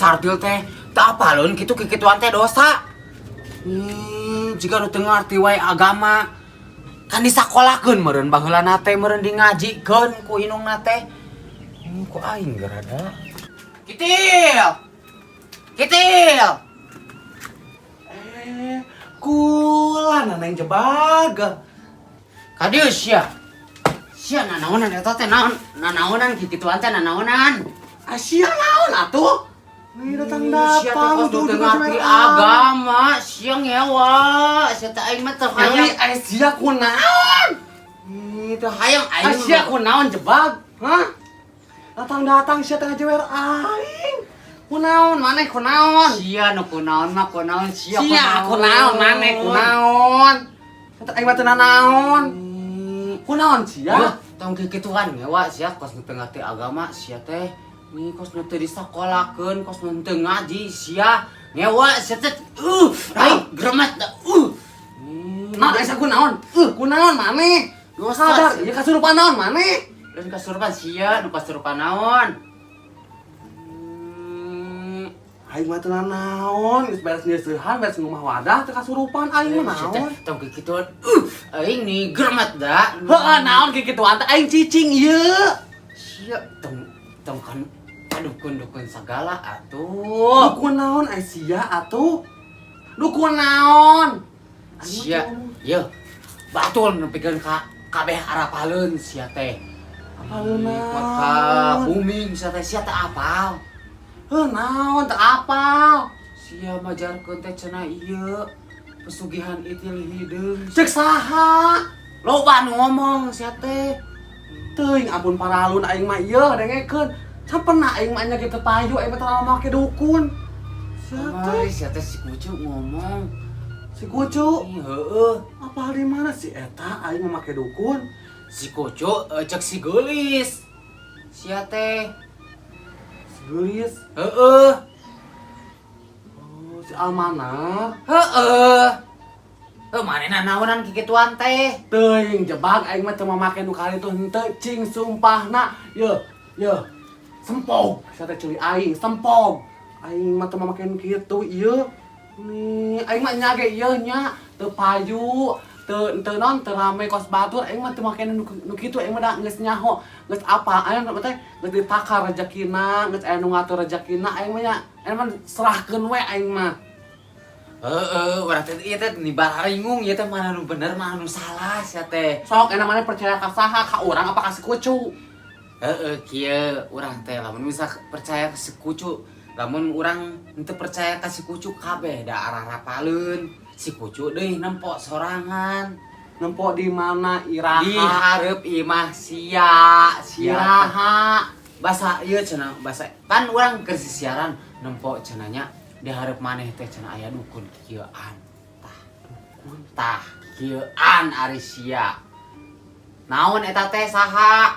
kardil teh. Teu apaleun kitu kikituan teh dosa. Jiga nu teu ngarti wae agama. Kan disakolakeun meureun baheulana teh, meureun di ngajikeun ku indungna teh. Ku aing gerada. Kitil. Kitil. Eh, kula neng jebag. Kadieu sia. Sia nanaonan eta teh, naon? Nanaonan kikituan teh, nanaonan? Asia naon atuh? Nih datang Sia teh datang kos nu teu ngarti agama, sia ngewa. Sia teh aing mah teu Hayang hayang. Asia kunaon? Ih, teu hayang aing. Asia kunaon jebag? Hah? Datang datang sia teh ngajewer aing. Kunaon maneh, kunaon? Sia nu kunaon mah, kunaon sia? Sia kunaon maneh, kunaon? Kata aing mah teu nanaon. Kunaon Ya, sia? Tong kikituan ngewa sia, kos nu teu ngarti agama sia teh. Nih kos nu teu disakolakeun, kos nu teu ngaji sia. Ngewa sia teh. Aing gremet da. Naon Asia kunaon? Kunaon maneh? Dosa, Sadar, sia. ieu kasurupan naon maneh? Lain kasurupan sia, nu kasurupan naon? Aing mah teu nanaon, geus beres nyeusehan, beres ngumah wadah teu kasurupan aing mah Sia teh naon. tong kikituan. Aing nih gremet da. Heeh, naon kikituan teh, aing cicing ieu. Sia tong tong kan dukun-dukun segala atuh. Dukun naon Asia atuh? Dukun naon? Sia, ye. Batul nepikeun ka kabeh arapaleun sia teh. Apaleun Kuat ka naon? booming sia teh, sia teh apal. Heuh, naon teu apal? Sia majarkeun teh cenah ieu pesugihan itil hideung. Cek saha? Loba nu ngomong sia teh. Teuing ampun paralun aing mah ieu dengekeun. Sampena aing mah nya kitu payu, aing mah terlalu make dukun. Sia teh Kamari sia teh si Kucu ngomong. Si Kucu? Ih, heeh. Apa di mana si eta aing mah make dukun? Si Kucu, cek si Geulis. Sia teh. Si Geulis. Heeh. Oh, si Almanar. Heeh. Heuh, manehna naonan kikituan teh? Teuing jebak, aing mah teu make nu kali tuh henteu, cing sumpahna. Ye, ye. Sempog, sia teh ceuli aing, sempog. Aing mah teu make nu kitu ieu. Nih, aing mah nya ge ieu nya, teu payu, teu teu non teu rame kos batur, aing mah teu make nu kitu, aing mah da geus nyaho, geus apa, aing mah teh geus ditakar rezekina, geus aya nu ngatur rezekina, aing mah nya, aing mah serahkeun we aing mah. Heeh, urang teh ieu teh bararingung ieu teh, mana nu bener mana nu salah sia teh. Sok enak mana percaya ka saha, ka urang apa ka si Kucu? Heeh, kieu urang teh lamun bisa percaya ka si Kucu, lamun urang henteu percaya ka si Kucu kabeh da ararapaleun. Si Kucu deui nempo sorangan. Nempo di mana, iraha? Di hareup imah sia, sia. Iraha? Bahasa ieu cenah, bahasa pan urang keur siaran nempo cenah nya, di hareup maneh teh cenah aya dukun kieuan. Tah, dukun tah kieuan ari sia. Naon eta teh, saha?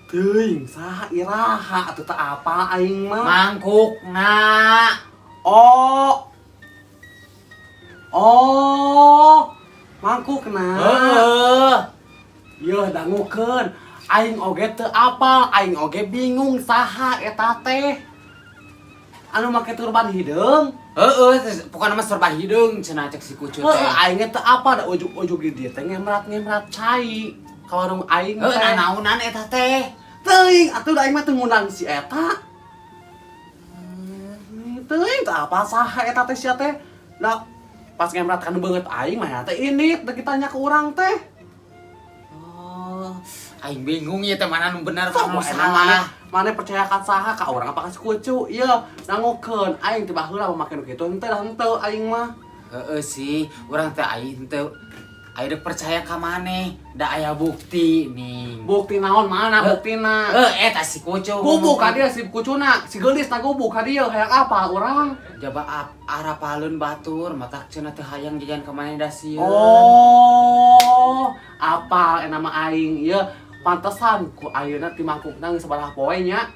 Teuing saha, iraha atuh, teu apa aing mah. Mangkukna. Oh. Oh. Mangkukna. Heeh. Yeuh, dangukeun. Aing oge teu apal, aing oge bingung saha eta teh. Anu make turban hideung. Heeh, pokokna mah serba hideung cenah cek si Kucu teh. Heeh, aing teu apal da ujug-ujug di dieu teh ngemrat-ngemrat cai ka warung aing Heuh, teh. Naonan eta teh? Teuing atuh da aing mah teu ngundang si eta. Teuing teu apal saha eta teh sia teh. Da pas ngemrat kan beungeut aing mah teh ini teh ditanya ke urang teh. Oh, aing bingung ya teh, mana nu bener Sok mana nu enak mana salah. Mana percaya ka saha, ka urang apa ka si Kucu? Ieu dangukeun, aing teh baheula make nu kitu henteu dah, henteu aing mah. Heeh sih, urang teh aing teu aing dek percaya ka maneh, da aya bukti nih. Bukti naon, mana Eh. buktina? Eh, eta si Kucu. Gubuk ka dieu si Kucuna, si Geulis na gubuk ka dieu, hayang apa urang? Jaba arapaleun batur, matak cenah teu hayang jajan ka maneh da sieun. Oh, apa nama aing ieu, pantesan ku ayeuna ti mangkukna geus sabaraha poe nya.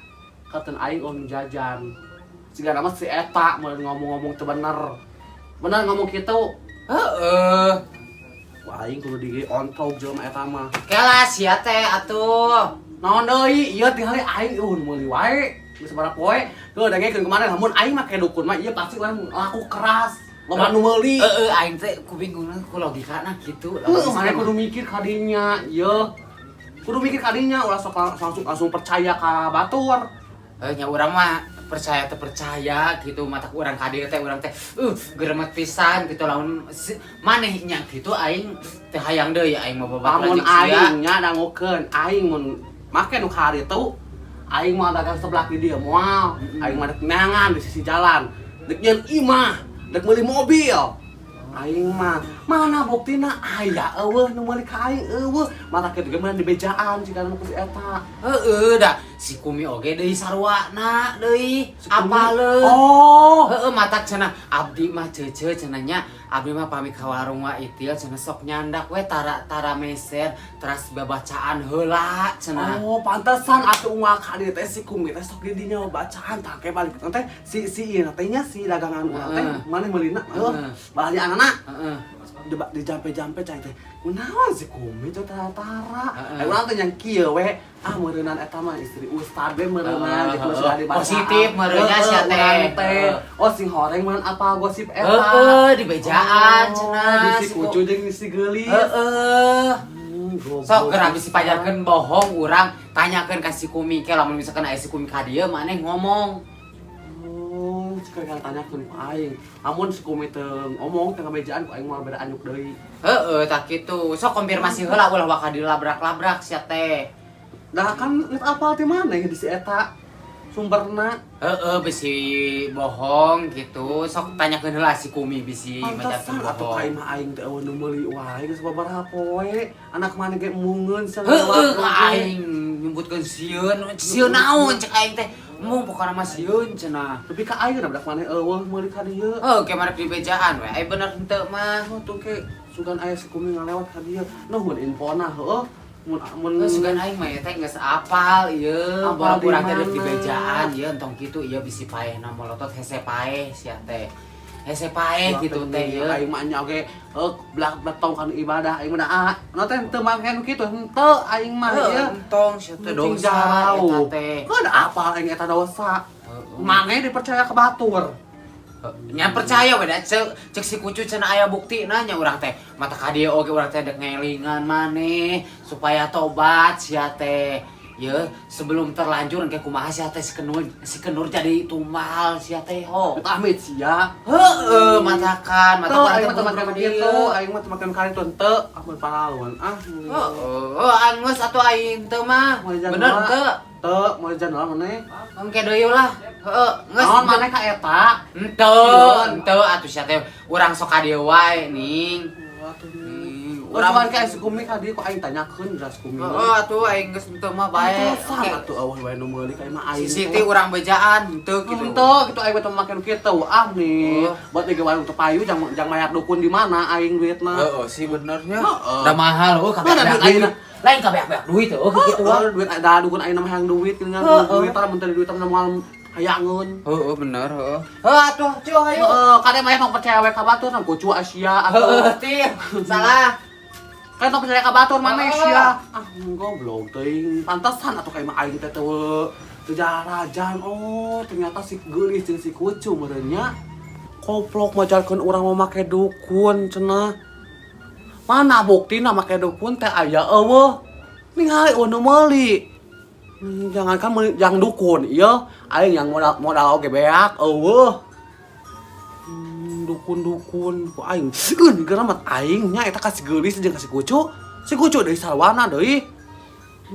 Katen aing on jajan. Siga nama si eta mun ngomong-ngomong teu bener. Bener ngomong kitu. Heeh. Ku aing kudu di ontrog jelema eta mah. Kela sia teh atuh. Naon deui? Ieu tingali aing eueuh meuli wae. Geus sabaraha poe, heuh dangekeun kumaha lamun aing make dukun mah ieu pasti urang laku keras. Loba nu meuli. Heeh, aing teh ku bingungna ku logikana kitu. Heuh, maneh kudu mikir kadinya, ieu. Kudu mikir kadinya ulah sok langsung langsung percaya ka batur. Nya urang mah percaya teu percaya gitu, mata urang ka dieu teh urang teh geremet pisan gitu lamun maneh nya gitu aing teh hayang deui aing mah babaturan Lamun jeung sia. Aing nya dangukeun, aing mun make nu kitu, aing moal dagang sebelah di dieu moal. Aing mah dek neangan di sisi jalan. Dek nyieun imah, dek meuli mobil. Aing mah mana buktina aya euweuh nu meuli ka aing euweuh. Mata kitu ge meunang dibejaan jika nu ku si eta. Heeh, da si Kumi oge deui sarwana deui. Si Kumi? Apaleun. Oh. Heeh, matak cenah abdi mah ceuceu cenah nya, abdi mah pami ka warung wa itil cenah sok nyandak we tara tara meser teras babacaan heula cenah. Oh, pantesan atuh unggal ka dieu teh si Kumi teh sok di dinya bacaan tah ke balik teh si si ieu teh nya si dagangan urang teh maneh meulina heuh balanjaanana di jampe-jampe cai teh kunaon si Kumi teh tara-tara. Urang teh yang kieu we ah meureunan eta mah istri ustad we meureunan jeung sudah dibacaan. Positif meureunnya sia teh. Urang teh. Oh sing horeng meureun apa gosip eta. Heeh, dibejaan cenah. Di si kucu jeung si geulis. Heeh. Goblok. Sok geura bisi pajarkeun bohong urang, tanyakeun ka si Kumi ke lamun misalkan aya si Kumi ka dieu maneh ngomong. Oh, sekarang tanyakeun ku aing. Amun si Kumi teu ngomong teu ngabejaan ku aing moal beda anyuk deui. Heeh, tak kitu. Sok konfirmasi heula ulah waka dilabrak-labrak sia teh. Dah kan geus apal ti mana di si eta sumberna. Heeh, bisi bohong gitu. Sok tanyakeun heula si Kumi bisi Pantesan majarkeun atuh bohong. ka imah aing teh euweuh nu meuli wae geus sababaraha poe. Anak maneh ge embungeun sia Heeh, lewat ka oge. aing nyebutkeun sieun, sieun naon cek aing teh. Embung pokona mah sieun cenah. Tapi ka aing budak maneh euweuh meuli ka dieu. Heuh, ke mana dibejaan we. Ai bener henteu mah. Oh, tuh ke sugan aya si Kumi ngalewat ka dieu. Nuhun infona heueuh. Mun mun Heuh, sugan aing mah ya teh geus apal ieu. Apal Bola di urang teh mana? deuk dibejaan ieu entong kitu ieu bisi paehna molotot hese paeh sia teh. Hese paeh gitu teh ieu. Aing mah nya oge heuh belak betong kan ibadah aing mah ah nu teh teu make nu kitu henteu aing mah Heuh, ieu. entong sia teh Cing dosa jauh. eta teh. Kan apal aing eta dosa. Heeh. Maneh dipercaya ke batur. Nya percaya we da cek cek si kucu cenah aya buktina nya urang teh mata ka dieu oge urang teh dek ngelingan maneh supaya tobat sia teh. Ye, sebelum terlanjur engke kumaha sia teh si kenur jadi tumbal sia teh ho. Amit sia. Heeh, matakan, mata Tuh, urang aing teh mah teu make buru-buru kitu, dieu. Aing mah teu make kali itu henteu, amun paralun ah. Heeh, anggeus atuh aing teu mah. Moal jalan Bener heula. teu? Teu, moal jalan heula maneh. Engke deui lah. Heeh, geus. Naon maneh ka eta? Henteu, henteu atuh sia teh urang sok ka dieu wae ning. Atuh. Ning, Urang urang ka si Kumi ka dieu kok aing tanyakeun ras Kumi. Heeh, atuh aing geus henteu mah bae. Pantesan Oke. atuh euweuh wae nu meuli ka imah aing. Si Siti urang bejaan henteu gitu. gitu. Henteu, gitu aing mah teu make nu kitu. Ah nih, Oh. buat di warung teu payu jang jang mayar dukun di mana aing duitna. Heeh sih benernya. Heeh. Udah mahal oh kabeh Mana duit duit. aing? Lain kabeh beak duit oh kitu Heeh, duit ada dukun aing mah hayang duit geuningan Heeh. duit tara mun teu duit mah moal hayangeun. Heeh bener heeh. Heuh atuh cuy ayo. Heeh, kade mah tong percaya we ka batur nang kucu Asia atuh. Heeh, tir. Salah. Kan tong percaya ka batur maneh Heeh. sia. Ah, goblok teuing. Pantesan atuh ka imah aing teh teu teu jarajan. Oh, ternyata si geulis jeung si kucu meureun nya. Koplok majarkeun urang mau make dukun cenah. Mana buktina make dukun teh aya euweuh. Ningali euweuh nu meuli. Jangankan meuli yang dukun, ieu aing yang modal modal oge beak euweuh. Dukun-dukun ku aing. Sieun geura aing nya eta ka si geulis jeung ka si kucu. Si kucu deui sarwana deui.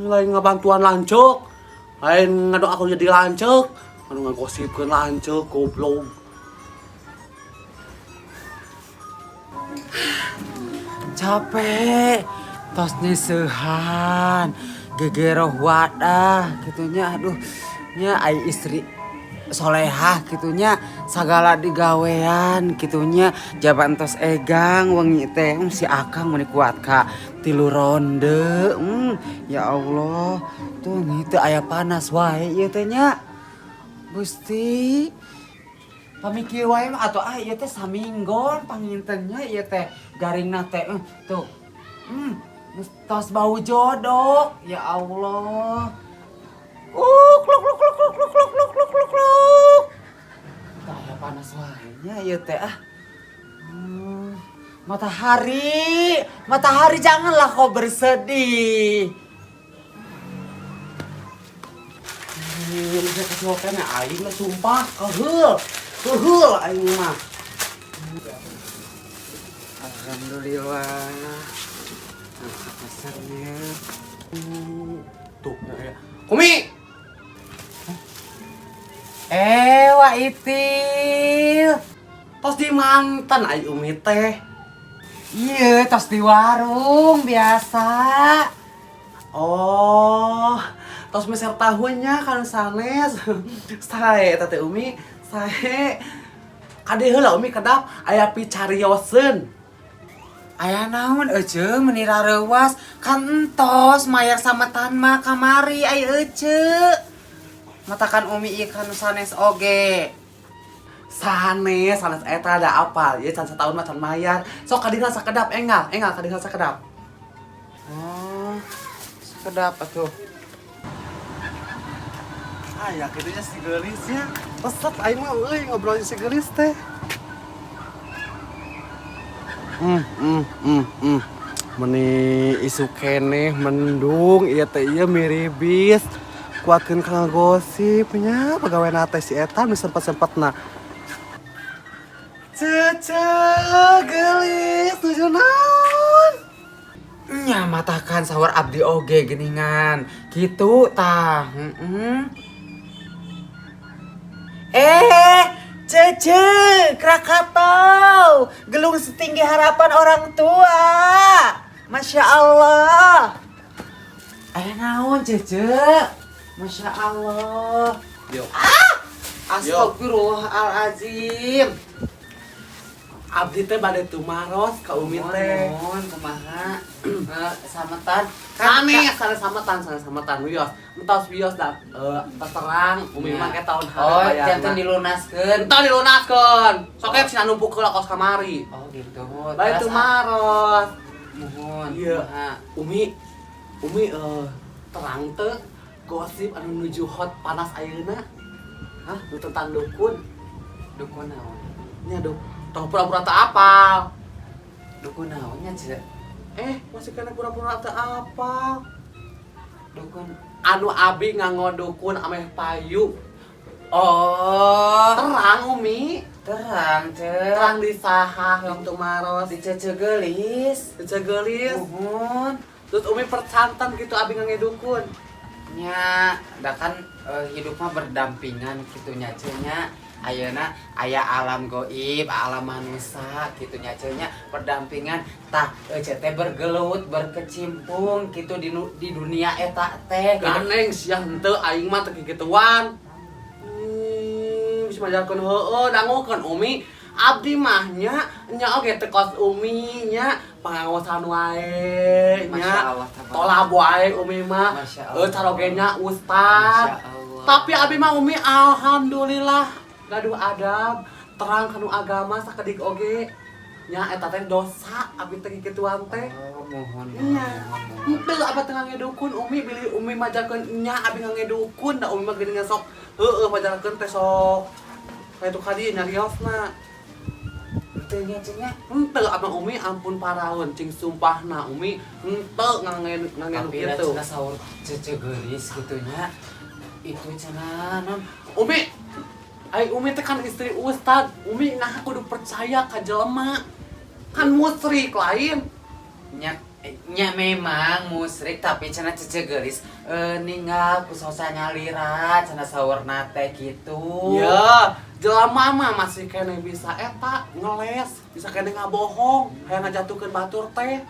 Lain ngabantuan lanceuk. Lain ngadoakeun jadi lanceuk. Anu ngagosipkeun lanceuk goblok. Capek. Tos niseuhan. Gegeroh wadah gitunya aduh nya ai istri solehah gitunya sagala digawean gitunya jaban tos egang wengi teh si akang meuni kuat ka 3 ronde ya Allah tuh nih teu aya panas wae ieu teh nya Gusti pamikir wae mah atuh ah ieu teh saminggon pangintennya ieu teh garingna teh tuh tos bau jodok ya Allah. Kluk kluk kluk kluk. Luk luk luk luk luk luk luk. Tah, panas wae nya ieu teh ah. Matahari, matahari, janganlah kau bersedih. Iya, bisa kasih hotelnya aing mah sumpah keheul. Keheul aing mah. Alhamdulillah. Pasarnya. Tuh, ya. Umi. Eh, Wa Itil. Tos di mantan ai Umi teh? Iya, tos di warung biasa. Oh, tos meser tahunya kan sanes. Sae eta teh Umi, sae. Kade heula Umi kedap aya picarioseun. Aya naon ece meni rareuwas? Kan entos mayar sametan mah kamari ai ece. Matakan Umi ieu kan sanes oge. Sanes, sanes eta ada apa? Ya can setahun mah can mayar. Sok kadina sakedap engal, engal kadina sakedap. Oh, sakedap atuh. Aya kitu nya si geulisnya. Resep aing mah euy ngobrolin si geulis teh. Meni isu keneh mendung ieu teh ieu miribis. Kuatkeun kana gosip nya pagawean teh si eta nu sempet-sempetna. Cece geulis nuju naon? Nya matakan sawar abdi oge geningan. Kitu tah. Heeh. Eh, Cece, Krakatau, gelung setinggi harapan orang tua. Masya Allah. Aya naon, Cece? Masya Allah. Yo. Ah! Astagfirullahalazim. Abdi teh bade tumaros ka Umi teh. Mohon, kumaha? Eh, sametan. Sanes, sanes sametan, sanes sametan wios. Entos wios da tos terang Umi mah ke tahun Oh, hareup. janten dilunaskeun. Entah dilunaskeun. Sok ge cenah numpuk heula kos kamari. Oh, gitu. Bade Terus, tumaros. Mohon, Iya. kumaha? Umi, Umi terang teu gosip anu nuju hot panas ayeuna? Hah, nu tentang dukun. Dukun naon? Nya duk. Tong pura-pura teu apal. Dukun naon nya, Ce? Eh, masih kena pura-pura teu apal. Dukun. Anu abi nganggo dukun ameh payu. Oh, Terang Umi. Terang, Ce. Terang di saha yang tumaros? Di Cece Geulis. Cece Geulis. Muhun. Terus Umi percantan gitu abi ngangge dukun? Nya, da kan hidup mah berdampingan gitu nya, Ce nya. Ayeuna aya alam goib, alam manusia gitu nya, Ce nya, berdampingan. Tah, Ece teh bergelut, berkecimpung gitu di dunia eta teh. Gitu. Ganeng sia henteu aing mah teu kikituan. Bisa majarkeun heueuh dangukeun Umi. Abdi mah nya nya oge teu kos Umi nya pangaosan wae nya. Masya Allah, tabarakallah. Tolab wae Umi mah. Masya Allah. Caroge nya ustad. Masya Allah. Tapi abdi mah Umi alhamdulillah gaduh adab, terang kanu agama sakedik oge. Nya eta teh dosa abdi teh kikituan teh. Oh, mohon, Nya. mohon, mohon. Henteu abah teh ngangge dukun Umi, bilih Umi majarkeun nya abi ngangge dukun da Umi mah geuningan sok heueuh majarkeun teh sok kaitu ka dieu nyariosna. Henteu nya, Ce nya. Henteu abah Umi ampun paraun cing sumpahna Umi henteu ngangge ngangge nu Tapi da kitu. cenah saur Cece Geulis gitu nya. Itu cenah non. Umi, ai Umi teh kan istri ustad, Umi nah kudu percaya ka jelema. Kan musyrik lain. Nya, nya memang musyrik tapi cenah Cece Geulis ninggal ku sosa nyalira cenah saurna teh gitu. Ya, jelema mah masih keneh bisa eta ngeles, bisa keneh ngabohong, hayang ngajatuhkeun batur teh.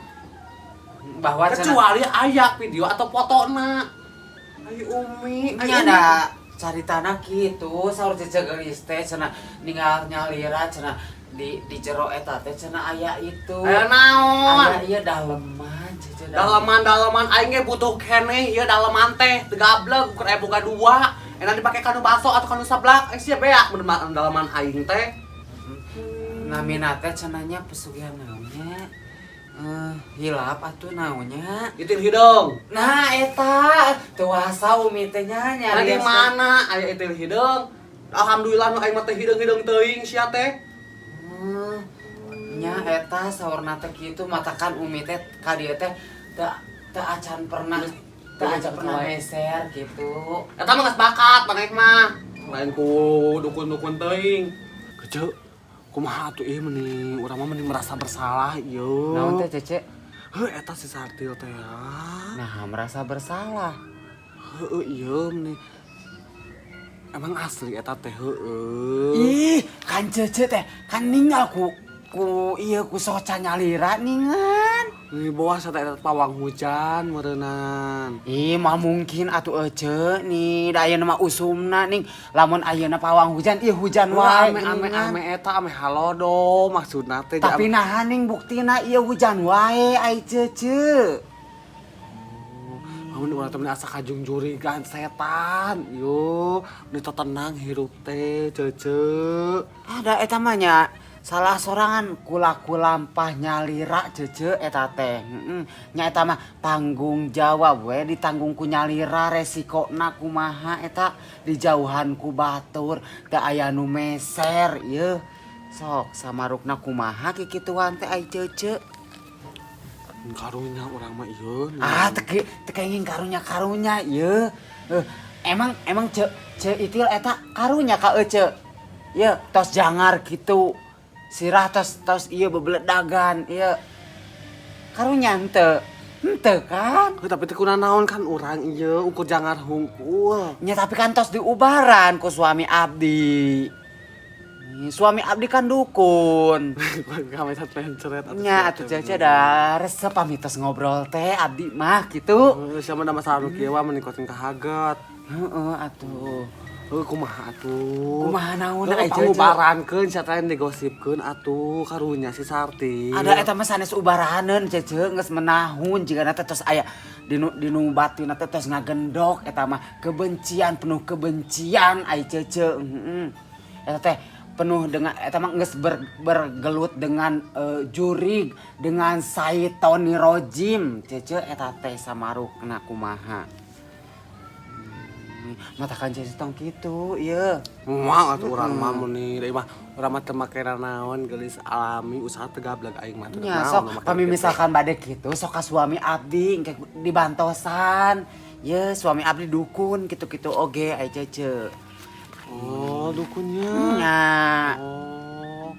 Bahwa cenah Kecuali aya video atau fotona. Ai Umi, ai nya Umi. Da caritana kitu saur Cece Geulis teh cenah ninggal nyalira cenah di jero eta teh cenah aya itu. Aya naon? Aya ieu daleman Cece. Daleman-daleman aing ge butuh keneh ieu daleman teh, teu gablek ukur aya boga dua. Enak dipake kanu baso atau kanu seblak, eh sia beak mun daleman aing teh. Namina teh cenah nya pesugihan naonnya? Eh, hilap atuh naonnya. Itil hideung. Nah, eta teu wasa Umi teh nya. Nah, di Nyarios. mana aya itil hideung? Alhamdulillah nu aing mah teh hideung-hideung teuing sia teh. Nya eta saurna teh kitu, matakan Umi teh ka dieu teh teu teu acan pernah, teu acan pernah meser gitu. Eta mah geus bakat maneh mah. Lain ku dukun-dukun teuing. Kece, kumaha atuh ieu, meni urang mah meni merasa bersalah ieu. Naon teh, Cece? Heuh, eta si Sartil teh ya. Nah, merasa bersalah. Heueuh, ieu meni emang asli eta teh heueuh. Ih, kan Cece teh kan ninggal ku ku ieu ku soca nyalira ningan. Di bawah eta eta pawang hujan meureunan. Ih, mah mungkin atuh ece nih, da ayeuna mah usumna ning lamun ayeuna pawang hujan, ih hujan wae Ame ame geuningan. Ame eta ame halodo maksudna teh. Tapi naha ning buktina ieu hujan wae ai Cece? Amun urang teh meni asa kajungjurigan setan. Yo, meni teu tenang hirup teh, Cece. Ada eta mah nya salah sorangan kulaku lampah nyalira, Cece, eta teh. Heeh. Nya eta mah tanggung jawab we ditanggung ku nyalira, resikona kumaha eta dijauhan ku batur, teu aya nu meser ieu. Sok samarukna kumaha kikituan teh ai Cece? Karunya urang mah ieu. Ah, teu teu kenging karunya-karunya ieu. Eh, emang emang ce ce Itil eta karunya ka ece? Ieu tos jangar gitu. Sirah tos tos ieu bebeledagan ieu. Karunya henteu? Henteu kan? Heuh, tapi teh naon kan urang ieu ukur jangar hungkul. Nya tapi kan tos diubaran ku suami abdi. Ih, suami abdi kan dukun. Kami adventure atuh. Nya atuh Cece da resep pami tos ngobrol teh abdi mah gitu. Heuh, sia mah da masalah nu kieu mah menikotin kahaget. Heeh atuh. Heuh, kumaha atuh? Kumaha naon Heuh, ai, Cece? Pangubarankeun sia teh digosipkeun atuh, karunya si Sarti. Ada eta mah sanes ubaraneun, Cece, geus menahun jigana teh tos aya dinu dinu batin teh tos ngagendok eta mah kebencian, penuh kebencian ai Cece. Heeh. Eta teh penuh dengan eta mah geus bergelut dengan jurig dengan saitoni rojim, Cece, eta teh samarukna kumaha. Matakan Cece tong kitu ieu. Moal atuh urang mah mun deui mah urang mah teu make naon, geulis alami usaha teu gableg aing mah teu Nya naon sok nu make pami kitu. Misalkan bade kitu sok ka suami abdi engke dibantosan. Ye, suami abdi dukun kitu-kitu oge ai Cece. Oh, dukunnya. Nya. Oh.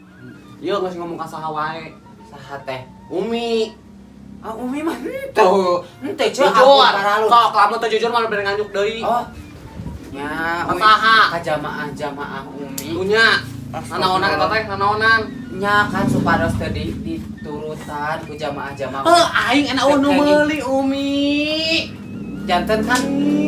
Ieu geus ngomong ka saha wae? Saha teh? Umi. Ah, Umi mah henteu. Henteu, Ce. Jujur. Ampun paralu. Sok lamun teu jujur mah bere nganjuk deui. Oh. Nya, Ka saha? Ka jamaah-jamaah Umi. Dunya. Nanaonan eta teh, nanaonan? Nya kan supados teu di diturutan ku jamaah-jamaah. Heuh, aing enak nu meuli Umi. Janten kan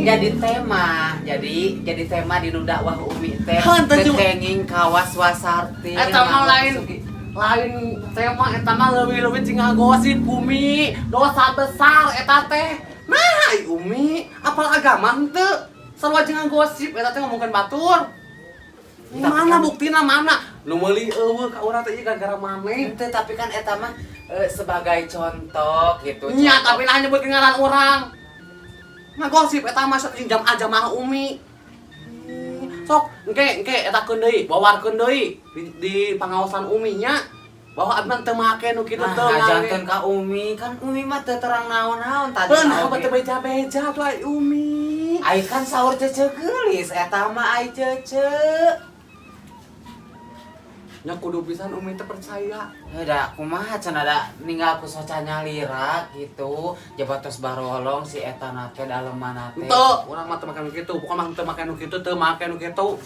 jadi tema, jadi tema di nu dakwah Umi teh. Henteu Teu kenging kawas wasarti. Eta mah lain lain tema, eta mah leuwih-leuwih cing ngagosip Umi. Dosa besar eta teh. Nah, ai Umi, apal agama henteu? Sarua jeung ngagosip eta teh ngomongkeun batur. Tapi Mana kan- buktina mana? Nu meuli euweuh ka urang teh ieu gara-gara maneh. Henteu, tapi kan eta mah sebagai contoh gitu. Nya, Contoh. Tapi nah nyebut ngaran urang. Ngagosip eta mah sok jeung jamaah Umi. Sok engke engke eta keun deui, bawarkeun deui di pangaosan Umi nya. Bahwa abdi mah teu make nu kitu Nah, teu. Janten ka Umi, kan Umi mah teu terang naon-naon tadi. Heuh, nah Oge. teu beja-beja tuh ai Umi. Ai kan saur Cece geulis eta mah ai Cece. Nya kudu pisan Umi teh percaya. Da kumaha cenah, da ninggal ku soca nyalira gitu. Jabatos barolong si eta na teh daleman teh. Henteu, urang mah teu make nu kitu, pokona mah teu make nu kitu, teu make nu kitu.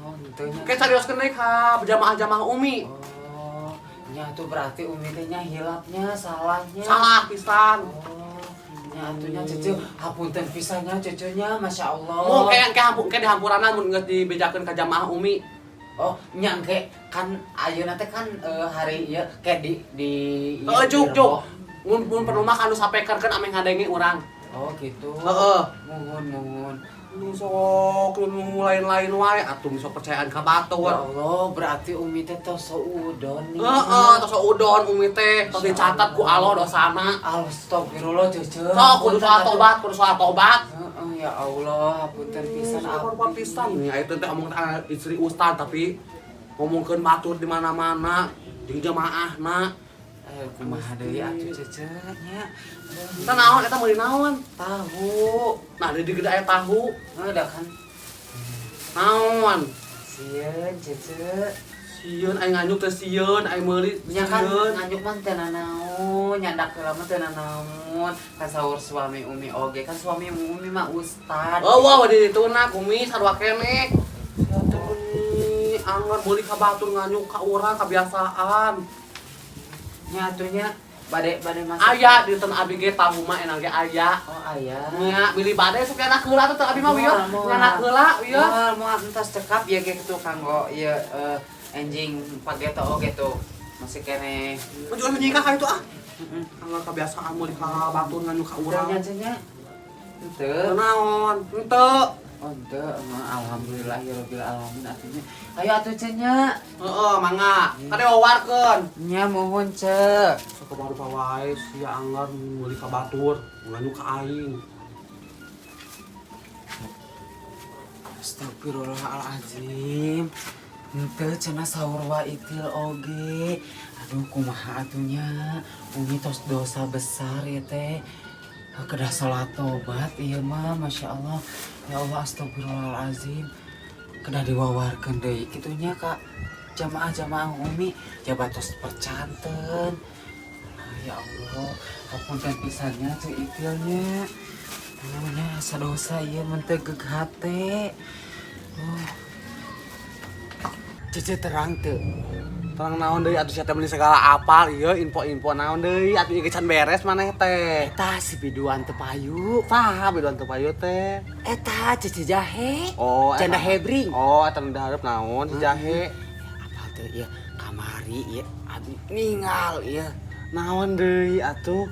Oh, henteu nya. Ke carioskeun deui ka jamaah-jamaah Umi. Oh, nya tuh berarti Umi teh nya hilapnya, salahnya. Salah pisan. Oh, nya atuh nya Cece, hapunten pisan nya Cece nya, Masya Allah. Mun kayak kayak hampur kayak dihampurana mun geus dibejakeun ka jamaah Umi. Oh, nya engke kan ayeuna teh kan hari ieu kayak di Heeh, juk di juk. Rebo. Mun mun perlu mah kanu sapekerkeun ameh ngadenge urang. Oh, gitu. Heeh. Muhun muhun. Nu sok nu lain-lain wae atuh sok percayaan ka batur. Ya Allah, berarti Umi teh tos suudon nih. Heeh, tos suudon Umi teh, tos dicatat ku Allah dosana. Astagfirullah, Cece. Sok kudu salat tobat, kudu salat tobat. Heeh, ya Allah, hapunten pisan Apa pisan nih, aya teh omong istri ustad tapi ngomongkeun batur di mana-mana jeung jamaahna. Kumaha deui atuh Cece nya. Eta naon eta meuli naon? Tahu. Nah, di gede aya tahu. Heuh da kan. Naon? Sieun Cece. Sieun aing nganjuk teh sieun, aing meuli Nya kan sieun. Nganjuk mah teu nanaon, nyandak heula mah teu nanaon. Kan saur suami Umi oge, kan suami Umi mah ustad. Oh, wah di ditu na kumis sarua keneh. Sia teh meuni anger meuli ka batur nganjuk ka urang kebiasaan. Nya atuh nya bade bade masak. Aya di ten abi ge tahu mah enak ge aya. Oh, aya. Nya bilih bade sok nyanak heula tuh abi mah wieu. Nyanak heula wieu. Moal moal entos cekap ieu ge kitu kanggo ieu anjing pageto oge tuh. Masih keneh. Mun nyikah ka itu ah. Heeh. Anggar kebiasaan meuli ka batur nganjuk ka urang. Urang nya henteu. Naon? Henteu. Oh, henteu, alhamdulillah ya rabbil alamin atuh nya. Ayo atuh ce nya. Heeh, mangga. Kade wawarkeun. Nya muhun ce. Sok rupa wae sia anggar meuli ka batur, nganjuk ka aing. Astagfirullahalazim. Henteu cenah saur wa itil oge. Aduh kumaha atuh nya. Umi tos dosa besar ya teh. Kedah salat tobat ieu mah Masya Allah. Ya Allah astagfirullahalazim. Kedah diwawarkeun deui kitu nya ka jamaah-jamaah Umi jabatos percanten. Ya Allah, hapunten pisannya ceu itilnya. Nya asa dosa ieu mentegeg hate. Oh. Cece terang teu. Terang naon deui atuh sia teh meuni segala apal ieu info-info naon deui atuh ieu can beres maneh teh. Eta si biduan teu payu. Saha biduan teu payu teh? Eta Cece Jahe. Oh, janda hebring. Oh, eta nu dihareup naon si Jahe? Apal teu ieu kamari ieu abi ninggal ieu. Naon deui atuh?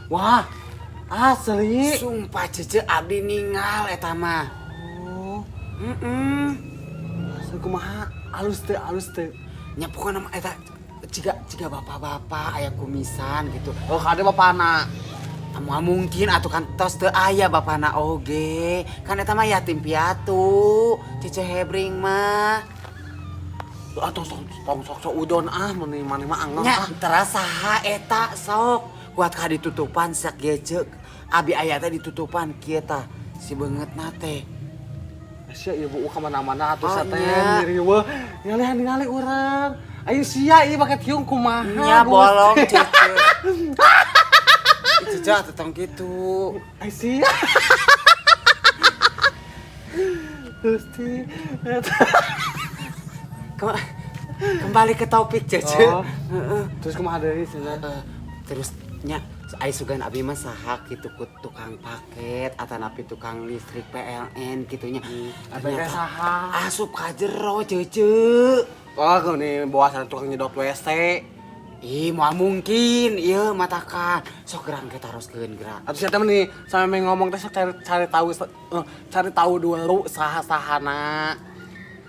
Wah, asli. Sumpah Cece abdi ninggal eta mah. Oh. Heeh. Asli kumaha? Alus teu, alus teu. Nya pokona mah eta ciga bapak-bapak aya kumisan gitu. Oh, kade bapana. Moal mungkin atuh kan tos teu aya bapana oge. Kan eta mah yatim piatu, Cece Hebring mah. Atuh sok tong sok sok udon ah meuni maneh mah angel Nya ah. terasa saha eta sok. Kuat ka ditutupan sak gece. Abi aya teh ditutupan kieu tah si beungeutna teh. Sia ieu buuk ka mana-mana atuh Oh, sia teh nya. ngiriweuh. Ningali ningali urang. Ayo sia ieu make tiung kumaha. Nya Gusti. bolong Cece. Cece atuh tong kitu. Ayo sia. Gusti. Kembali ke topik Cece. Oh. Heeh. Terus kumaha deui cenah? Terus nya ai sugan abi mah saha kitu ku tukang paket atanapi tukang listrik PLN kitu nya. Abi teh saha? Asup ka jero Cece. Oh, geuning bawa sana tukang nyedot WC. Ih, moal mungkin ieu matakan. Sok gerang ke taroskeun gerak. Atuh sia teh meni sampe ngomong teh sok cari tahu cari tahu dulu saha-sahana.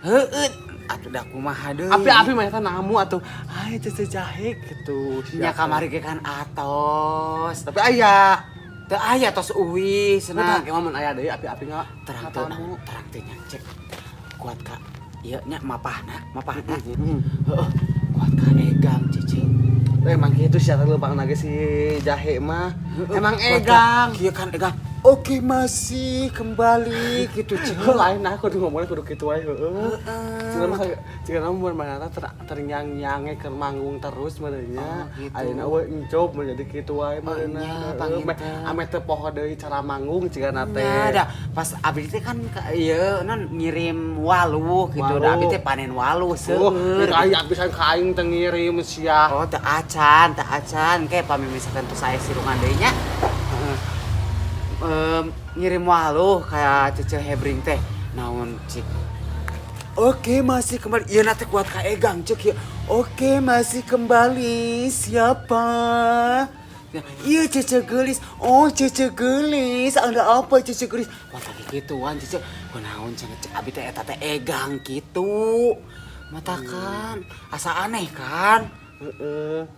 Heueuh, atuh da kumaha deui. Api-api mah eta namu atuh. Ai Cece Jahe gitu. Nya kamari ge kan atos. Tapi aya. Teu aya tos uwi Cenah cenah. ge mah mun aya deui api-api nga. Terang teu tamu. Terang teu nya cek. Kuat ka ieu nya mapahna, mapahna. Heeh. Heeh. Kuat ka egang Cece. Emang kitu sia teh leumpang ge si Jahe mah. Emang Kuat ka- egang. Kieu kan egang. Oke masih kembali gitu Cece. Heuh lain aku kudu ngomongnya kudu kitu wae heueuh. Heeh. Cenah mah cenah mah mun manehna terngiang-ngiange keur manggung terus meureunnya. Oh, gitu. Ayeuna we encob mun jadi kitu wae meureunna. Nya, Heueuh, panginten. Ame teu poho deui cara manggung cigana teh. Nya da pas abdi teh kan ieu non ngirim waluh gitu da abdi teh panen waluh Oh, seueur. aya pisan ka aing teh ngirim sia. Oh, teu acan, teu acan. Ke pami misalkan tos aya sirungan deui nya. Heeh. Ngirim waluh kayak Cece Hebring teh. Naon cik. Oke, masih kembali. Ieu na teh kuat ka egang cek ieu. Oke, masih kembali. Siapa? Iya, Cece geulis. Oh, Cece geulis. Ada apa, Cece geulis? Wah, tadi gituan Cece. Kunaon cenah cek abi teh eta teh egang gitu. Matakan asa aneh kan? Heeh.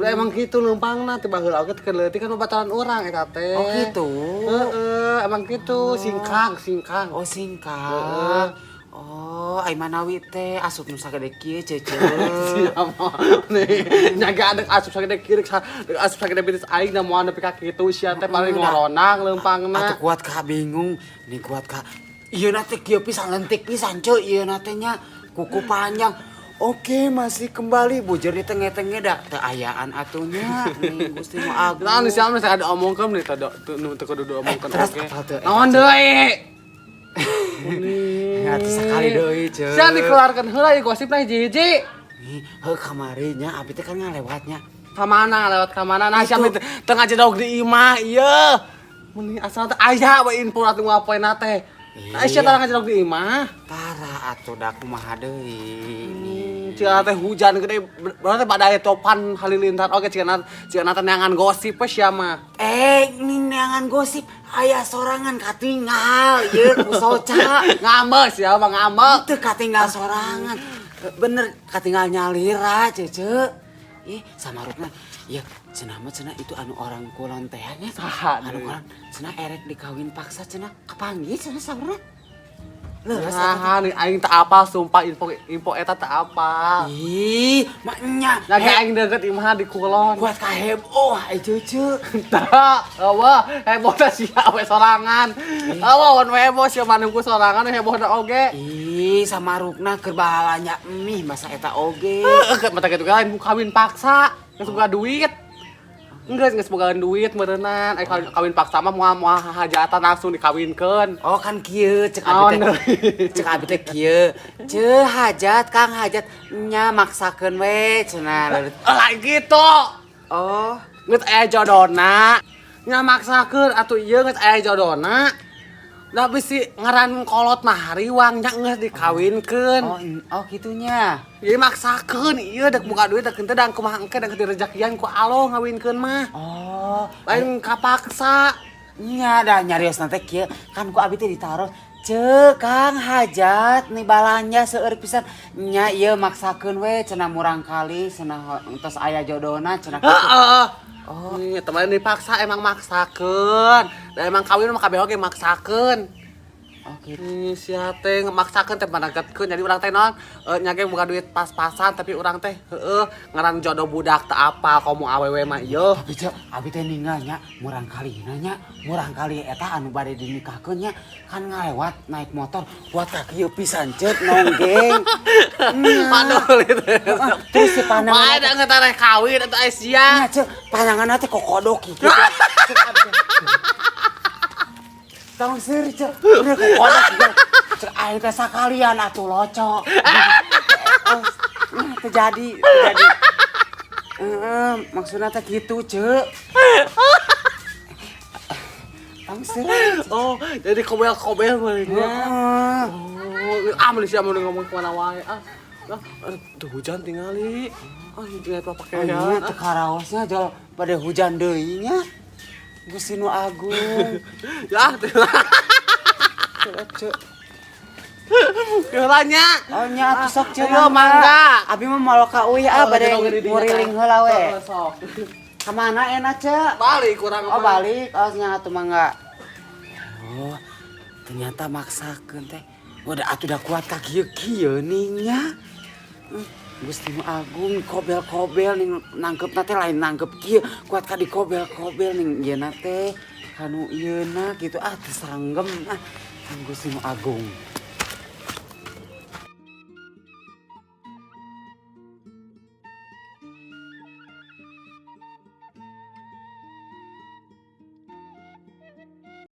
Udah emang gitu leumpangna teh baheula oge teh leutik kan babaturan urang eta teh. Oh, gitu. Heeh, emang gitu, singkang, singkang. Oh, singkang. Oh, ai manawi teh asup nu sagede kieu, Cece. Siapa nih nyaga adek asup sagede kieu, dek asup sagede betis aing da moal nepi ka kitu sia teh paling ngoronang leumpangna. Atuh kuat ka bingung. Nih kuat ka. Ieu na teh kieu pisan, lentik pisan, Ceu, ieu na teh nya kuku panjang. Oke, masih kembali bujur di tengah-tengah dah teu ayaan atunya nih Gusti nu Agung. Nah, nih siapa saya ada omongkeun nih tadi nu teu kudu diomongkeun Terus oge. apa tuh? Naon deui? Ya, atuh sakali deui, Ceu. Sia dikeluarkeun heula ieu gosipna hiji-hiji. Nih, heuh kamari nya abi teh kan ngalewatnya. Ka mana lewat ka mana? Nah, siapa teh teu ngajedog di imah ieu. Meni asal teh aya we info atuh ngapoena teh. Nah, sia tara ngajedog di imah. Tara atuh da kumaha deui. Cia teh hujan gede berarti badai topan halilintar oge cia cia teh neangan gosip we sia mah. Eh, ini neangan gosip aya sorangan katinggal ieu ku soca. Ngambek sia mah ngambek. Teu katinggal sorangan. Bener katinggal nyalira, Cece. Ih, sama rupna. Ya, cenah mah cenah itu anu orang kulon teh nya. Saha Anu deui? kulon cenah erek dikawin paksa cenah kapanggih cenah saurna. Leres eta teh. Nah, nih aing teu apal sumpah info info eta teu apal. Ih, maknya. Lagi aing deket imah di kulon. Kuat ka heboh ai Cece. Tah, eueuh, heboh teh sia we sorangan. Eueuh, wan heboh sia manungku sorangan heboh oge. Ih, sama rukna keur bahalanya mih masa eta oge. Heeh, mata kitu lain kawin paksa, geus boga duit. Enggak, geus boga duit meureunnan. Ai kawin, kawin paksa mah moal moal hajatan langsung dikawinkeun. Oh kan kieu cek Naon abi teh. Cek abi teh kieu. Ceu hajat Kang hajat nya maksakeun we cenah. Lain gitu. Oh, Geus aya jodona. Nya maksakeun atuh ieu geus aya jodona. Da bisi ngaran kolot mah hariwang nya geus dikawinkeun. Oh, oh gitunya. Jadi maksakeun ieu dek boga duit dek henteu dan kumaha engke dek direjekian ku Allah ngawinkeun mah. Oh, Lain kapaksa. Nya da nyarios teh kieu kan ku abi teh ditaros. Ceu Kang hajat nih balanja seueur pisan. Nya ieu maksakeun we cenah murang kali cenah entos aya jodona cenah kitu. Heeh. Oh, nih, teman dipaksa emang maksakeun. Da emang kawin mah kabeh oge maksakeun. Oh gitu. Ih, sia teh maksakeun teh managetkeun jadi urang teh naon nya ge boga duit pas-pasan tapi urang teh heueuh ngaran jodoh budak teu apal komo awewe mah ieu. Tapi cek, abi teh ninggal nya murang kali nya, murang kali eta anu bade dinikahkeun nya kan ngalewat naik motor buat kaki ieu pisan ceuk nonggeng. Padahal itu. Terus si pandangan Wah, da ngetareh kawin eta aya sia. Nya ceuk, pandangan teh kokodok kitu. Cek abi teh. Tong seuri ceuk, bener kokodok kitu. Cek aing teh sakalian atuh loco. Oh, nah, terjadi, terjadi. Heeh, maksudna teh kitu, Cek. Tong seuri. Oh, jadi kobel-kobel meureun nya. Heeh. Oh, ah meuli sia mun ngomong kemana wae ah. Ah, tuh hujan tingali. Ah, tinggal Oh, pakaian. iya, teu karaosnya jol pada hujan deui nya. Gusti nu agung. Ya, Cek, cek. heula nya. Oh nya atuh sok cek. Ayo, mangga. Abi mah moal ka uih ah bade nguriling heula we. Heeh, sok. Ka mana enak cek? Balik kurang. Oh balik, oh nya atuh mangga. Oh, ternyata maksakeun teh. Udah atuh udah kuat ka kieu-kieu nya. Gusti nu agung kobel-kobel ning nangkepna teh lain nangkep kieu, kuat ka dikobel-kobel ning ieu teh kanu ieu gitu ah teu sanggem ah. Gusti nu agung.